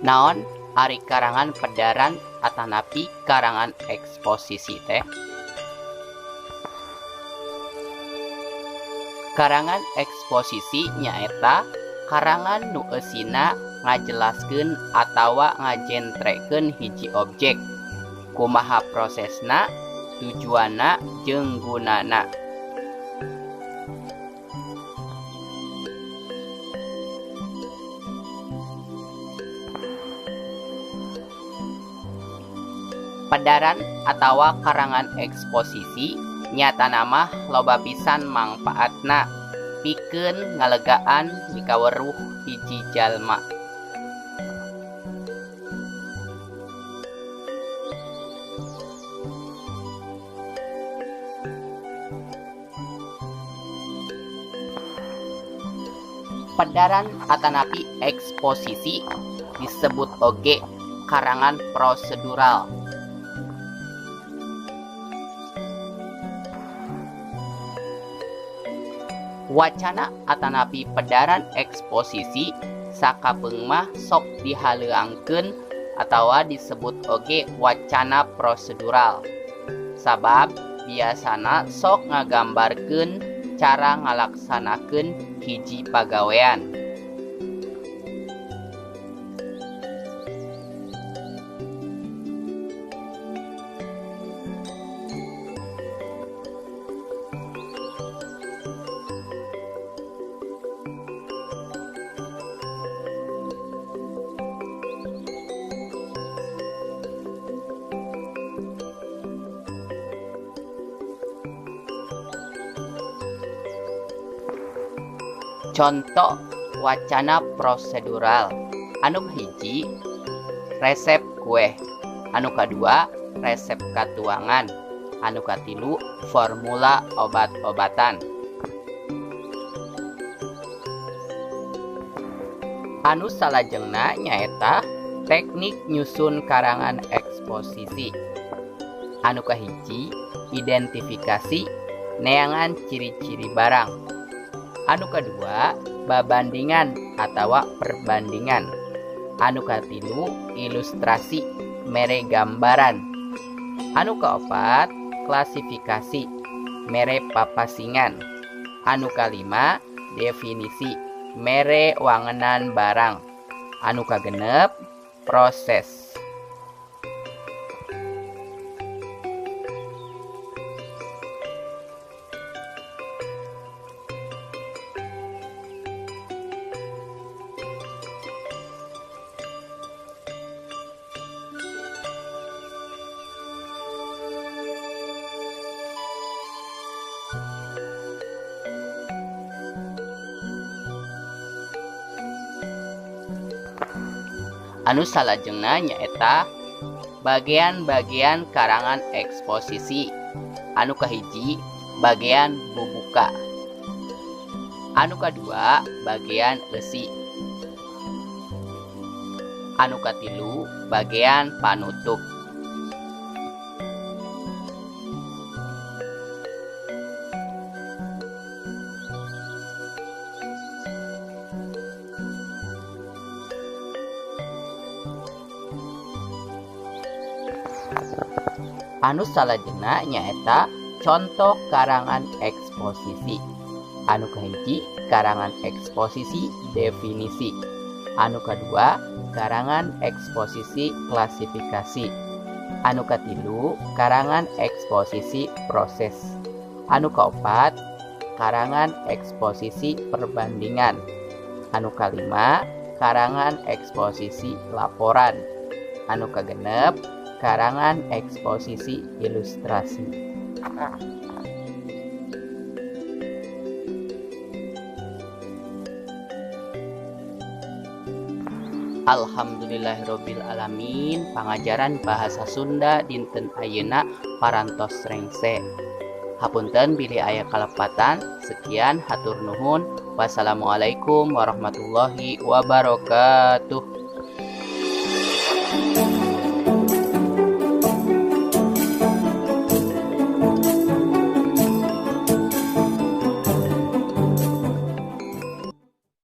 Naon ari karangan pedaran atanapi karangan eksposisi teh? Karangan eksposisi nyaeta karangan nu eusina ngajelaskeun atawa ngajentrekeun hiji objek, kumaha prosesna, tujuanna jeung gunana. Pedaran atawa karangan eksposisi nyatana mah loba pisan mangpaatna pikeun ngalegaan mikaweruh hiji jalma. Pedaran atanapi eksposisi disebut oge karangan prosedural. Wacana atanapi pedaran eksposisi sakapeung mah sok dihaleuangkeun atawa disebut oge wacana prosedural. Sabab biasana sok ngagambarkeun cara ngalaksanakeun hiji pagawean. Contoh wacana prosedural anu kahiji resep kue, anu kadua resep katuangan, anu katilu formula obat-obatan. Anu salajengna nyaeta teknik nyusun karangan eksposisi. Anu kahiji identifikasi neangan ciri-ciri barang. Anu kadua babandingan atawa perbandingan. Anu katilu ilustrasi mere gambaran. Anu kaopat klasifikasi mere papasingan. Anu kalima definisi mere wangenan barang. Anu kagenep proses. Anu salajengna nyaeta bagian-bagian karangan eksposisi. Anu kahiji bagian bubuka, anu kadua bagian eusi, anu katilu bagian panutup. Anu salajengna nyaeta contoh karangan eksposisi. Anu kahiji karangan eksposisi definisi, anu kadua karangan eksposisi klasifikasi, anu katilu karangan eksposisi proses, anu kaopat karangan eksposisi perbandingan, anu kalima karangan eksposisi laporan, anu kagenep karangan eksposisi ilustrasi. Alhamdulillahirabbil alamin, pangajaran bahasa Sunda dinten ayeuna parantos rengse. Hapunten bilih aya kalepatan. Sekian, hatur nuhun. Wassalamualaikum warahmatullahi wabarakatuh.